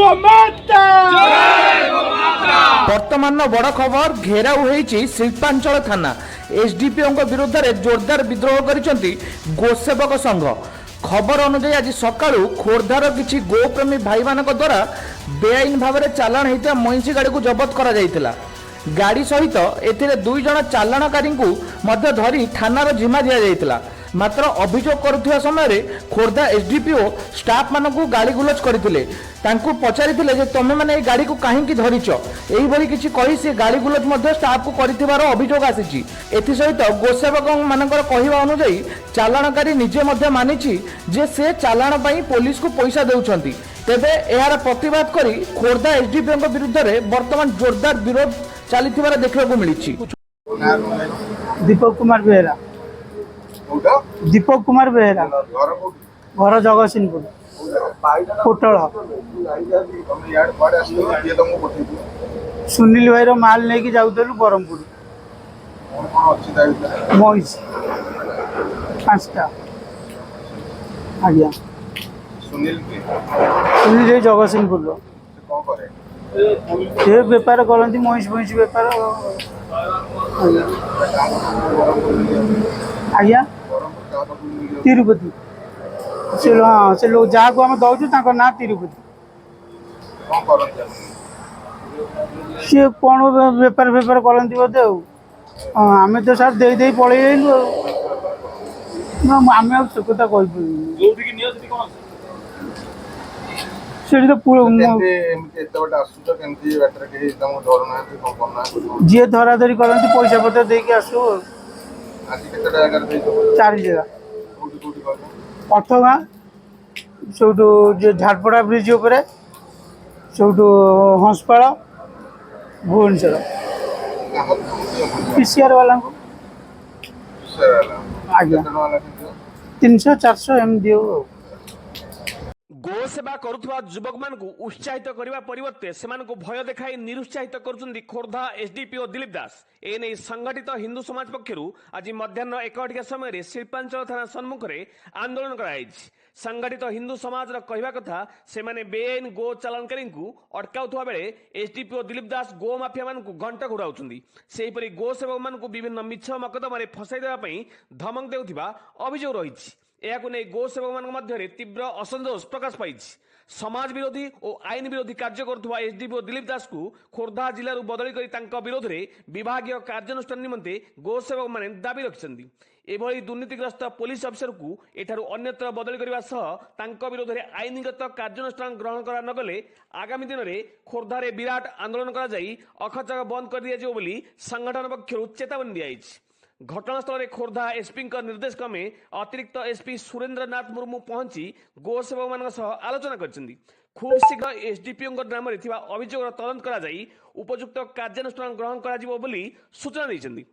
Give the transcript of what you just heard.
ଗୋମାତା। ବର୍ତ୍ତମାନର ବଡ଼ ଖବର, ଘେରାଉ ହୋଇଛି ଶିଳ୍ପାଞ୍ଚଳ ଥାନା। ଏସଡିପିଓଙ୍କ ବିରୁଦ୍ଧରେ ଜୋରଦାର ବିଦ୍ରୋହ କରିଛନ୍ତି ଗୋସେବକ ସଂଘ। ଖବର ଅନୁଯାୟୀ, ଆଜି ସକାଳୁ ଖୋର୍ଦ୍ଧାର କିଛି ଗୋପ୍ରେମୀ ଭାଇମାନଙ୍କ ଦ୍ୱାରା ବେଆଇନ ଭାବରେ ଚାଲାଣ ହୋଇଥିବା ମଇଁଷି ଗାଡ଼ିକୁ ଜବତ କରାଯାଇଥିଲା। ଗାଡ଼ି ସହିତ ଏଥିରେ 2 ଜଣ ଚାଲାଣକାରୀଙ୍କୁ ମଧ୍ୟ ଧରି ଥାନାର ଜିମା ଦିଆଯାଇଥିଲା। ମାତ୍ର ଅଭିଯୋଗ କରୁଥିବା ସମୟରେ ଖୋର୍ଦ୍ଧା ଏସଡିପିଓ ଷ୍ଟାଫମାନଙ୍କୁ ଗାଳିଗୁଲଜ କରିଥିଲେ। ତାଙ୍କୁ ପଚାରିଥିଲେ ଯେ ତମେମାନେ ଏଇ ଗାଡ଼ିକୁ କାହିଁକି ଧରିଛ? ଏହିଭଳି କିଛି କହି ସେ ଗାଳିଗୁଲଜ ମଧ୍ୟ ଷ୍ଟାଫକୁ କରିଥିବାର ଅଭିଯୋଗ ଆସିଛି। ଏଥିସହିତ ଗୋସେବକମାନଙ୍କର କହିବା ଅନୁଯାୟୀ, ଚାଲାଣକାରୀ ନିଜେ ମଧ୍ୟ ମାନିଛି ଯେ ସେ ଚାଲାଣ ପାଇଁ ପୋଲିସକୁ ପଇସା ଦେଉଛନ୍ତି। ତେବେ ଏହାର ପ୍ରତିବାଦ କରି ଖୋର୍ଦ୍ଧା ଏସଡିପିଓଙ୍କ ବିରୁଦ୍ଧରେ ବର୍ତ୍ତମାନ ଜୋରଦାର ବିରୋଧ ଚାଲିଥିବାର ଦେଖିବାକୁ ମିଳିଛି। ଦୀପକ କୁମାର ବେହେରା। କୋଉଟା? ଦୀପକ କୁମାର ବେହେରା। ଘର କୋଉଠି? ଘର ଜଗତସିଂହପୁର, ପୋଟଳ। ତମେ ଇଆଡେ କୁଆଡେ ଆସିଥିଲ? କିଏ ତମକୁ ପଠେଇଥିଲା? ସୁନୀଲ ଭାଇର ମାଲ ନେଇକି ଯାଉଥିଲୁ ବ୍ରହ୍ମପୁର। କଣ କଣ ଅଛି ତା ଭିତରେ? ମଇଁଷି ପାଞ୍ଚଟା ଆଜ୍ଞା। ସୁନୀଲ କିଏ? ସୁନୀଲ ଭାଇ ଜଗତସିଂହପୁରର। ସେ କଣ କରେ? ସେ ବେପାର କରନ୍ତି, ମଇଁଷି ଫଇଁଷି ବେପାର ଆଜ୍ଞା। କାହା ପାଖକୁ ବ୍ରହ୍ମପୁର ନେଇକି? ଆଜ୍ଞା? ବ୍ରହ୍ମପୁର କାହା ପାଖକୁ ନେଇକି ଯାଉଥିଲେ? ତିରୁପତି। ସେ, ହଁ, ସେ ଲୋକ ଯାହାକୁ ଆମେ ଦଉଛୁ, ତାଙ୍କ ନାଁ ତିରୁପତି। କଣ କରନ୍ତି ଆପଣ? ସିଏ କ'ଣ ବେପାର ଫେପାର କରନ୍ତି ବୋଧେ ଆଉ। ହଁ, ଆମେ ତ ସାର୍ ଦେଇ ଦେଇ ପଳେଇ ଆଇଲୁ ଆଉ। ନା, ଆମେ ଆଉ ସେ କଥା କହିପାରିବୁନି। ଯୋଉଠିକି ନିଅ ସେଠି କଣ ଅଛି? ସେଠି ତ କେମିତି ଏମିତି ଏତେ ବାଟ ଆସୁଛ? କେମିତି ବାଟରେ କେହି ତମକୁ ଧରୁନାହାନ୍ତି, କଣ କରୁନାହାନ୍ତି? ଯିଏ ଧରାଧରି କରନ୍ତି, ପଇସା ପତ୍ର ଦେଇକି ଆସୁ ଆଉ। ଆଜି କେତେଟା ଜାଗାରେ ଦେଇଛ? ଚାରି ଜାଗା। କୋଉଠି କୋଉଠି କହିଲ? ଅଠଗାଁ, ସେଇଠୁ ଯେ ଝାରପଡ଼ା ବ୍ରିଜ୍ ଉପରେ, ସେଇଠୁ ହଂସପାଳ, ଭୁବନେଶ୍ୱର। କାହାକୁ ତମକୁ ଦିଅ ପଇସା? ପିସିଆର ବାଲାଙ୍କୁ। ସାର୍ ହେଲା। ଆଜ୍ଞା। କେତେ ଟଙ୍କା ଲେଖା ଦିଅ? 300, 400 ଏମିତି ଦିଉ ଆଉ। ଗୋ ସେବା କରୁଥିବା ଯୁବକମାନଙ୍କୁ ଉତ୍ସାହିତ କରିବା ପରିବର୍ତ୍ତେ ସେମାନଙ୍କୁ ଭୟ ଦେଖାଇ ନିରୁତ୍ସାହିତ କରୁଛନ୍ତି ଖୋର୍ଦ୍ଧା ଏସଡିପିଓ ଦିଲ୍ଲୀପ ଦାସ। ଏନେଇ ସଂଗଠିତ ହିନ୍ଦୁ ସମାଜ ପକ୍ଷରୁ ଆଜି ମଧ୍ୟାହ୍ନ 1 ଘଟିକା ସମୟରେ ଶିଳ୍ପାଞ୍ଚଳ ଥାନା ସମ୍ମୁଖରେ ଆନ୍ଦୋଳନ କରାଯାଇଛି। ସଂଗଠିତ ହିନ୍ଦୁ ସମାଜର କହିବା କଥା, ସେମାନେ ବେଆଇନ ଗୋ ଚାଲାଣକାରୀଙ୍କୁ ଅଟକାଉଥିବା ବେଳେ ଏସଡିପିଓ ଦିଲ୍ଲୀପ ଦାସ ଗୋ ମାଫିଆମାନଙ୍କୁ ଘଣ୍ଟ ଘୋଡ଼ାଉଛନ୍ତି। ସେହିପରି ଗୋ ସେବକମାନଙ୍କୁ ବିଭିନ୍ନ ମିଛ ମକଦ୍ଦମାରେ ଫସାଇ ଦେବା ପାଇଁ ଧମକ ଦେଉଥିବା ଅଭିଯୋଗ ରହିଛି। ଏହାକୁ ନେଇ ଗୋ ସେବକମାନଙ୍କ ମଧ୍ୟରେ ତୀବ୍ର ଅସନ୍ତୋଷ ପ୍ରକାଶ ପାଇଛି। ସମାଜ ବିରୋଧୀ ଓ ଆଇନ ବିରୋଧୀ କାର୍ଯ୍ୟ କରୁଥିବା ଏସଡିପିଓ ଦିଲ୍ଲୀପ ଦାସଙ୍କୁ ଖୋର୍ଦ୍ଧା ଜିଲ୍ଲାରୁ ବଦଳି କରି ତାଙ୍କ ବିରୋଧରେ ବିଭାଗୀୟ କାର୍ଯ୍ୟାନୁଷ୍ଠାନ ନିମନ୍ତେ ଗୋ ସେବକମାନେ ଦାବି ରଖିଛନ୍ତି। ଏଭଳି ଦୁର୍ନୀତିଗ୍ରସ୍ତ ପୋଲିସ ଅଫିସରକୁ ଏଠାରୁ ଅନ୍ୟତ୍ର ବଦଳି କରିବା ସହ ତାଙ୍କ ବିରୋଧରେ ଆଇନଗତ କାର୍ଯ୍ୟାନୁଷ୍ଠାନ ଗ୍ରହଣ କରା ନଗଲେ ଆଗାମୀ ଦିନରେ ଖୋର୍ଦ୍ଧାରେ ବିରାଟ ଆନ୍ଦୋଳନ କରାଯାଇ ଅଖଚକ ବନ୍ଦ କରିଦିଆଯିବ ବୋଲି ସଂଗଠନ ପକ୍ଷରୁ ଚେତାବନୀ ଦିଆଯାଇଛି। ଘଟଣାସ୍ଥଳରେ ଖୋର୍ଦ୍ଧା ଏସ୍ପିଙ୍କ ନିର୍ଦ୍ଦେଶ କ୍ରମେ ଅତିରିକ୍ତ ଏସ୍ପି ସୁରେନ୍ଦ୍ରନାଥ ମୁର୍ମୁ ପହଞ୍ଚି ଗୋସେବକମାନଙ୍କ ସହ ଆଲୋଚନା କରିଛନ୍ତି। ଖୁବ୍ ଶୀଘ୍ର ଏସଡିପିଓଙ୍କ ନାମରେ ଥିବା ଅଭିଯୋଗର ତଦନ୍ତ କରାଯାଇ ଉପଯୁକ୍ତ କାର୍ଯ୍ୟାନୁଷ୍ଠାନ ଗ୍ରହଣ କରାଯିବ ବୋଲି ସୂଚନା ଦେଇଛନ୍ତି।